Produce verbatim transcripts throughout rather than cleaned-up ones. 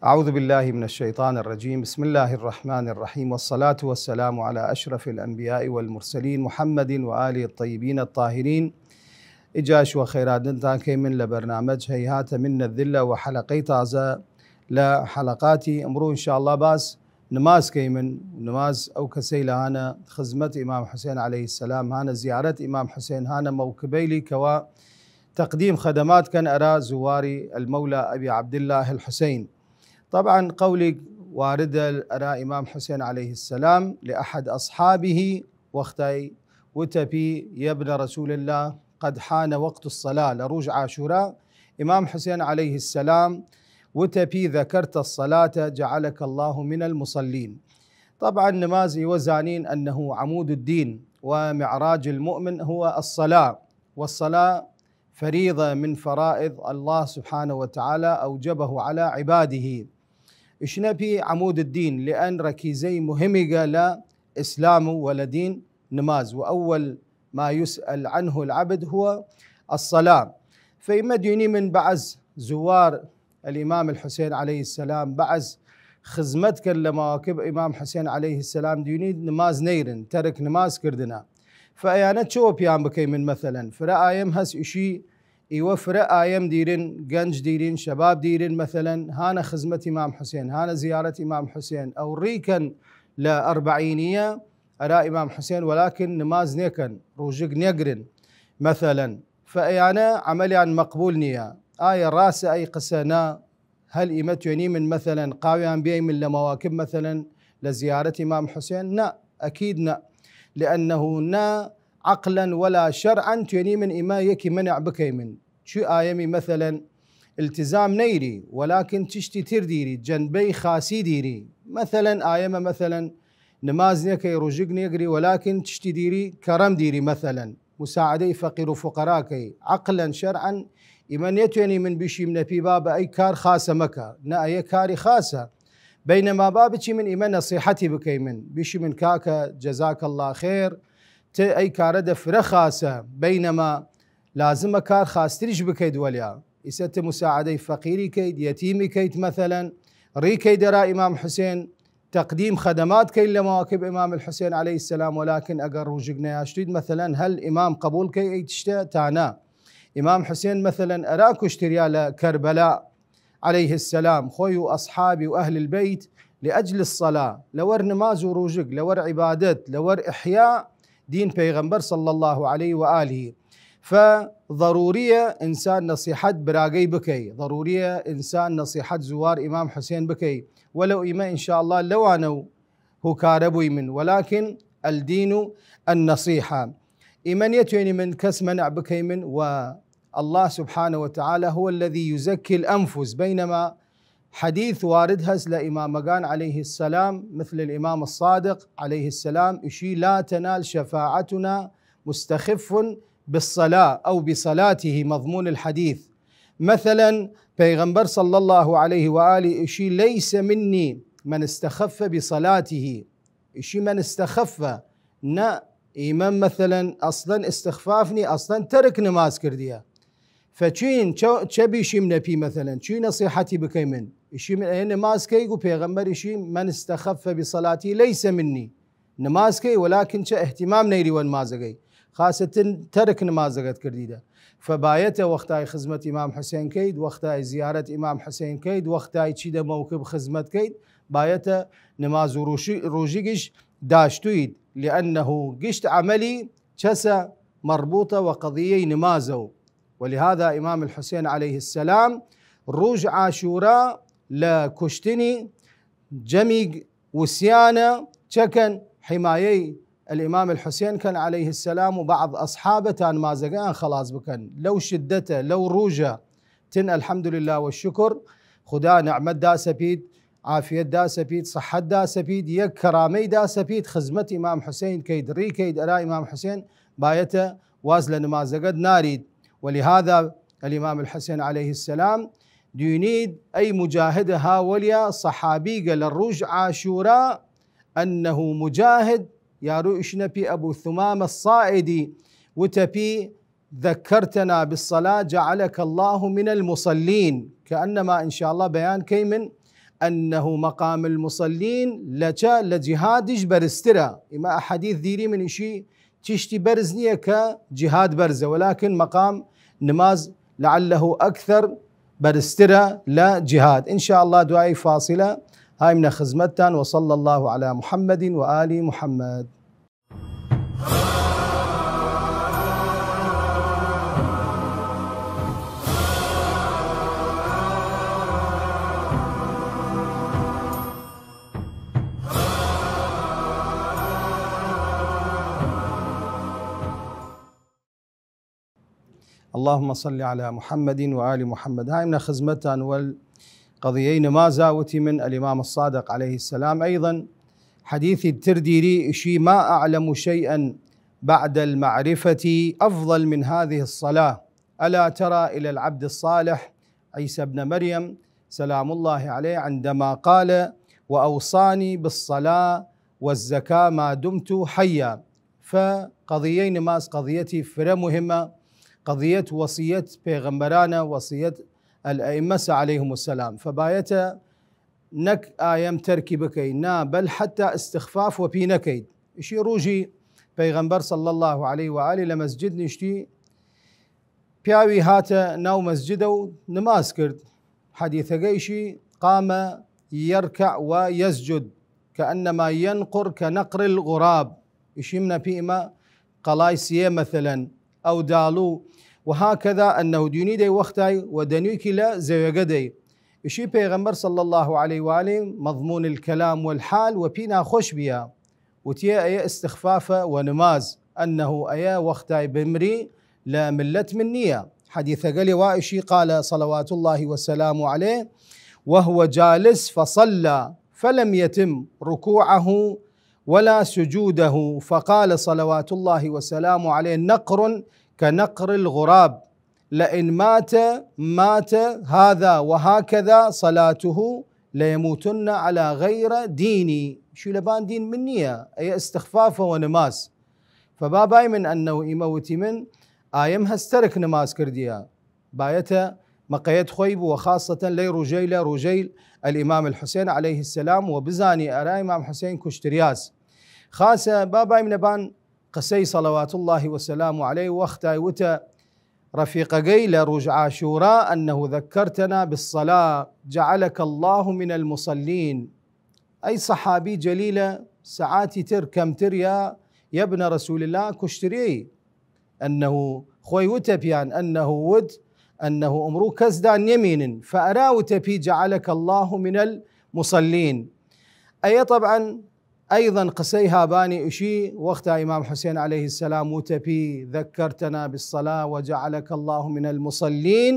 أعوذ بالله من الشيطان الرجيم. بسم الله الرحمن الرحيم. والصلاة والسلام على أشرف الأنبياء والمرسلين محمد وآله الطيبين الطاهرين. ئیجاش وە خەیراتنتان کەیمن لە بەرنامەج هەیهاتە من نەذلە وە حەلەقەی تازە لە حەلەقاتی ئمڕوو. ئینشاءاللە باس نماز کەیمن. نماز ئەو کەسەیلە هانە خزمەت ئیمام حسێن علیە السلام، هانە زیارەت ئیمام حسێن، هانە مەوکبەیلی کەوا تەقدیم خەدەمات کەن ئەرا زواری المولى أبي عبد الله الحسين. طبعا قەولیگ واردە ئەرا ئیمام حسێن علیە السلام لە أحد أصحابه، وەختای وتە پی: يا ابن رسول الله، قد حان وقت الصلاة. لە رووژ عاشورا ئیمام حسێن علیە السلام وتە پی: ذكرت الصلاة جعلك الله من المصلين. طبعا نماز ئیوە زانین أنه عمود الدين ومعراج المؤمن هو الصلاة، والصلاة فريضة من فرائض الله سبحانه وتعالى أوجبه على عباده. ئشنە پی عمود الدين، لأن ركيزەی مهمگە لە ئسلام و لە دین نماز، وأول ما يسأل عنه العبد هو الصلاة. فەیمە دوینیمن بعض زوار الإمام الحسين عليه السلام، بعض خزمەت کەن لە مواكب ئیمام حسێن علیە السلام، دوینی نماز نەیرن، تەرک نماز کردنە. فەیانە چۆ پیان بکەیمن؟ مەسەلەن فرە ئایەم هەس ئشی ئیوە فرە ئایەم دیرن، گەنج دیرین، شەباب دیرن، مەسەلەن هانە خزمەت ئیمام حسێن، هانە زیارەت ئیمام حسێن، ئەو ڕیکەن لە ئەربەعینیە ئەرا ئیمام حسێن، وەلاکن نماز نێکەن، ڕوژگ نێگرن مەسەلەن. فەیانە عەمەلیان مەقبول نییە. ئایا ڕاسە ئەی قسە؟ نا. هەل ئیمە توێنیمن مەسەلەن قاویان بیەیمن لە مواكب مەسەلەن لە زیارەت ئیمام حسێن؟ نا، أكيد نا. لأنه نا عقلا ولا شرعا توێنیمن ئیمە یەکی منع بکەیمن. چوی ئایەمی مەسەلەن التزام نەیری، وەلاکن چشتی تر دیری، جەنبەی خاسی دیری. مەسەلەن ئایەمە مەسەلەن نماز نێکەی، ڕوژگ نێگری، وەلاکن چشتی دیری، کەرەم دیری، مەسەلەن مساعدەی فەقیر و فقرا کەی. عقلا شرعا ئیمە نێتوێنیمن بیشیمنە پی بابە ئەی کار خاسە مەکە، نە، ئەیە کاری خاسە. بەینەما با بچیمن ئیمە نەسیحەتی بکەیمن، بیشیمن کاکە جزاک الله خیر، ت ئەی کارە دە فرە خاسە، بەینەما لازمە کار خاستریش بکەید وەلیا. ئیسە ت مساعدەی فەقیری کەید، یەتیمی کەید مەسەلەن، ڕی کەید ئەرا ئیمام حسێن، تەقدیم خەدەمات کەید لە مواكب ئیمام الحسێن علیە السلام، وەلاکن ئەگەر ڕوژگ نەیاشتوید مەسەلەن هەل ئیمام قەبول کەی ئەی تشتە؟ تا نا. ئیمام حسێن مەسەلەن ئەرا کوشتریا لە کەربەلا علیە السلام، خوەی و ئەصحابی و ئەهل البەیت، لە ئەجل الصلاة، لەوەر نماز و ڕوژگ، لەوەر عبادەت، لەوەر احیاء دین پەیغەمبەر صلی الله علیه و آله. فضروریە ئنسان نەسیحەت براگەی بکەی، ضروریە ئنسان نەسیحەت زوار ئیمام حسێن بکەی. وەلەو ئیمە ئنشاءاللە لەوانە و هوکارە بویمن، وەلاکن الدین النصیحە. ئیمە نێتوێنیمن کەس منع بکەیمن، و الله سبحانه وتعالى هو الذي يزكي الأنفس، بەینەما حەدیث وارد هەس لە ئیمامەگان علیە السلام، مثل الإمام الصادق علیە السلام، ئشی: لا تنال شفاعتنا مستخف بالصلاة أو بصلاته، مضمون الحديث. مەسەلەن پەیغەمبەر صلی الله علیه و آله ئشی: ليس مني من استخف بصلاته. ئشی من استخف، نە، ئیمە مەسەلەن ئەسڵەن استخفاف نی، ئەسڵەن تەرک نماز کردیە. فەچوین چە، چە بیشیمنە پی مەسەلەن؟ چوی نەسیحەتی بکەیمن؟ ئشیمن ئەیە نماز کەیگ و پەیغەمبەر ئشی: من استخف بصلاتي ليس مني. نماز کەی، وەلاکن چە اهتمام نەیری وە نمازەگەی، خاسەتن تەرک نمازەگەت کردیدە. فبایەتە وەختای خزمەت ئیمام حسێن کەید، وەختای زیارەت ئیمام حسێن کەید، وەختای چیدە موکب خزمەت کەید، بایەتە نماز و ڕوژی، ڕوژیگیش داشتوید، لأنه گشت عەمەلی چەسە؟ مربوطە وە قەضیەی نمازەو. ولهذا ئیمام الحسێن علیە السلام ڕوژ عاشورا لە کوشتنی جەمیگ وسیانە چەکەن؟ حمایەی الإمام الحسێن کەن علیە السلام و بعض ئەصحابە تا نمازەگەیان خەڵاس بکەن. لەو شدەتە، لەو ڕوژە تن الحمد لله و شکر، خودا نعمەت داسەپید، عافیەت داسەپید، صحەت داسەپید، یەک کەرامەی داسەپید، خزمەت ئیمام حسێن کەید، ڕی کەید ئەرا ئیمام حسێن، بایەتە واز لە نمازەگەت نارید. ولهذا الإمام الحسين عليه السلام دوینید ئەی مجاهدە ها وەلیا صحابیگە لە ڕوژ عاشورا، أنه مجاهد، یارو ئشنە پی ئەبو ثومامە الصائدی، وتە پی: ذكرتنا بالصلاة جعلك الله من المصلين. کە ئەنەما ئنشاءاللە بەیان کەیمن أنه مقام المصلين لە چە؟ لە جهادیش بەرزترە. ئیمە حەدیث دیریمن ئیشی چشتی بەرز نییە کە جهاد بەرزە، ولكن مقام نماز لعله أكثر بەرزترە لە جهاد. إن شاء الله دوای فاصلە هایمنە خزمەتتان. وصلى الله على محمد وآل محمد. اللهم صل على محمد وآل محمد. هایمنە خزمەتتان وەل قەضیەی نمازا. وتیمن الإمام الصادق عليه السلام أيضا حەدیثی تر دیری ئیشی: ما أعلم شيئا بعد المعرفة أفضل من هذه الصلاة، ألا ترى إلى العبد الصالح عيسى ابن مريم سلام الله عليه عندما قال: وأوصاني بالصلاة والزكاة ما دمت حيا. فقضیەی نماز قضیەتی فرە مهمە، قضیەت وەسیەت پێغەمبەرانە، وەسیەت الأئمة عليهم السلام. فبایەتە نەک ئایەم تەرکی بکەی، نا، بەل حەتا استخفاف وەپی نەکەید. ئیشی رووژی پەیغەمبەر صلی الله عليه و آله لە مەسجد نیشتی، پیاوی هاتە ناو مەسجدە و نماز کرد. حەدیثەگەیشی: قام يركع ويسجد كأنما ينقر كنقر الغراب. ئیشیمنە پی ئیمە قەڵای سیێ مەسەلەن، ئەو داڵوو، وهكذا أنه دینی دەی وەختای و دەنویکی لە زەوێگە دەی. ئیشی پێغەمبەر صلی الله عليه و آله مضمون الكلام والحال وەپی ناخوەش بیە. وتیە ئەیە استخفافە وە نماز، ئەنەهو ئەیە وەختای بمری لە ملەت من نییە. حەدیثەگەلی وا ئیشی: قال صلوات الله وسلامه عليه وهو جالس فصلى فلم يتم ركوعه ولا سجوده فقال صلوات الله وسلامه عليه: نقر كنقر الغراب، لئن مات مات هذا وهكذا صلاته ليموتن على غير ديني. شو لبان دین من نییە، ئەیە استخفافە وە نماز. فبابای من ئەنەو ئیمە وتیمن ئایم هەس تەرک نماز کردیە، بایەتە مقەیەت خوەی بوو، وخاصەتەن لەی رووژەیلە، رووژەیل الإمام الحسين عليه السلام، و بزانی ئەرا ئیمام حسین کوشتریاس. خاسە بابای منە بان قسەی صلوات الله وسلامه عليه وەختای وتە رەفیقەگەی لە رووژ عاشورا: أنه ذكرتنا بالصلاة جعلك الله من المصلين. ئەی سەحابی جەلیلە، سەعاتی تر کەمتر یا، يا ابن رسول الله، کوشتریەی. ئەنەهو خوەی وتە پیان، ئەنەهو وت، ئەنەهو ئمڕوو کەس دا نێمینن، فەئەرا وتە پی: جعلك الله من المصلين. ئەیە طبعا أيضا قسەی هابانی ئشی وەختا ئیمام حسین عليه السلام وتە پی: ذكرتنا بالصلاة وجعلك الله من المصلين،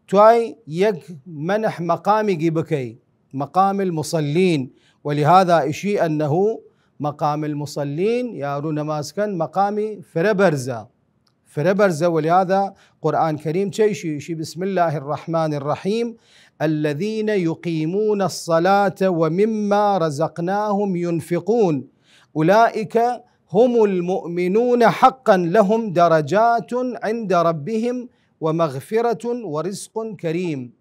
توای یەک منح مقامیگی بکەی، مقام المصلين. ولهذا ئشی أنه مقام المصلين، یارو نماز کەن، مقامی فرە بەرزە. فرە بەرزە. ولهذا قرآن كريم چەیشی؟ ئشی: بسم الله الرحمن الرحيم، الذين يقيمون الصلاة ومما رزقناهم ينفقون، أولئك هم المؤمنون حقا، لهم درجات عند ربهم ومغفرة ورزق كريم.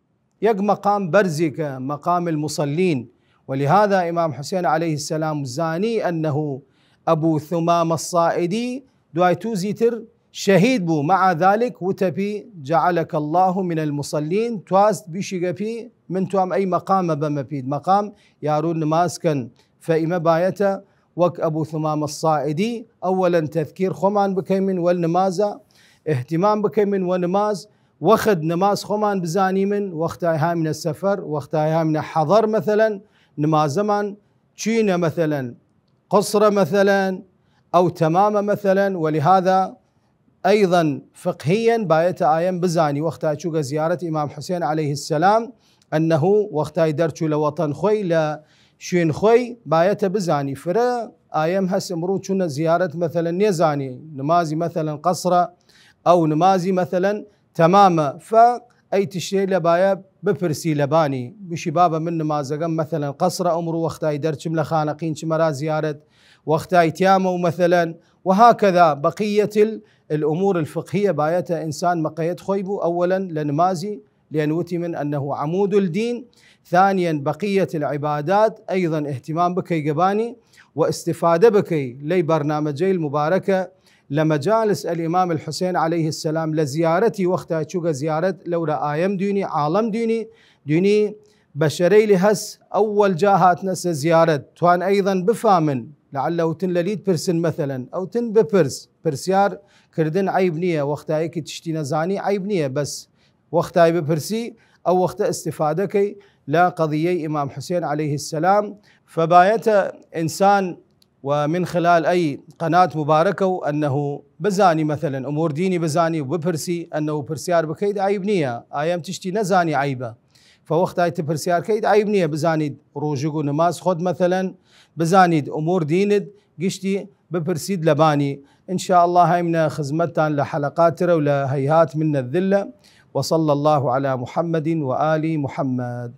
یەک مقام بەرزیگە، مقام المصلين. ولهذا ئیمام حسین عليه السلام زانی أنه أبو ثمامة الصائدي دوای توزی تر شەهید بوو، مع ذلك وتە پی: جعلك الله من المصلين، تواست بیشیگە پی من توام ئەی مقامە بەمە پید، مقام یارو نماز کەن. فە ئیمە بایەتە وەک ئەبو ثمامە سائدی، ئەوەلەن تەذکیر خوەمان بکەیمن وەل نمازە، اهتمام بکەیمن وە نماز، وەخت نماز خوەمان بزانیمن، وەختای هامینە سەفەر، وەختای هامینە حەضەر مەسەلەن، نمازەمان چینە مەسەلەن، قسرە مەسەلەن، ئەو تەمامە مەسەلەن، ولهذا أيضا فقهيا بایەتە ئایەم بزانی وەختای چووگە زیارەت ئیمام حسین عليه السلام، أنه وەختای دەرچوو لە وەتەن خوەی، لە شوین خوەی، بایەتە بزانی. فرە ئایەم هەس ئمڕوو چونە زیارەت مەسەلەن نێزانی نمازی مەسەلەن قەسرە، ئەو نمازی مەسەلەن تەمامە. فە ئەی تشتێ لە بایە بپرسی لەبانی، بشی: بابە، من نمازەگەم مەسەلەن قەسرە، ئمڕوو وەختای دەرچم لە خانەقین چمەرا زیارەت، وەختای تیامە و مەسەلەن، وهكذا بقية ال-، الأمور الفقهية بایەتە ئنسان مقەیەت خوەی بوو، ئەوەلەن لە نمازی لأن وتیمن أنه عمود الدين. ثانيا، بقية العبادات أيضا اهتمام بکەیگە بانی و استفادە بکەی لەی بەرنامەجەیل مبارەکە لە مجالس الإمام الحسين عليه السلام، لە زیارەتی، وەختای چووگە زیارەت لەورا ئایەم دوینی، عاڵەم دوینی، دوینی بەشەرەیلی هەس ئەوەل جا هاتنەسە زیارەت، توان أيضا بفامن، لعل ئەوتن لەلید پرسن، مثلا ئەوتن بپرس، پرسیار کردن عەیب نییە، وەختایەکی تشتی نەزانی عەیب نییە، بەس وەختای بپرسی، ئەو وەختە استفادە کەی لە قەضیەی ئیمام حوسێن عليه السلام. فبایەتە ئنسان و من خلال ئەی قەنات مبارەکە و ئەنەهو بزانی، مثلا ئمور دینی بزانی و بپرسی، ئەنەهو پرسیار بکەید عەیب نییە، ئایەم تشتی نەزانی عەیبە. فوەختای ت پرسیار کەید عەیب نییە، بزانید ڕوژگ و نماز خود، مثلا بزانید ئمور دینت گشتی بپرسید لەبانی. ان شاء الله هەیمنە خزمەتتان لە حەلەقات ترە و لە هەیهات منە ذلە. وصلى الله على محمد وآل محمد.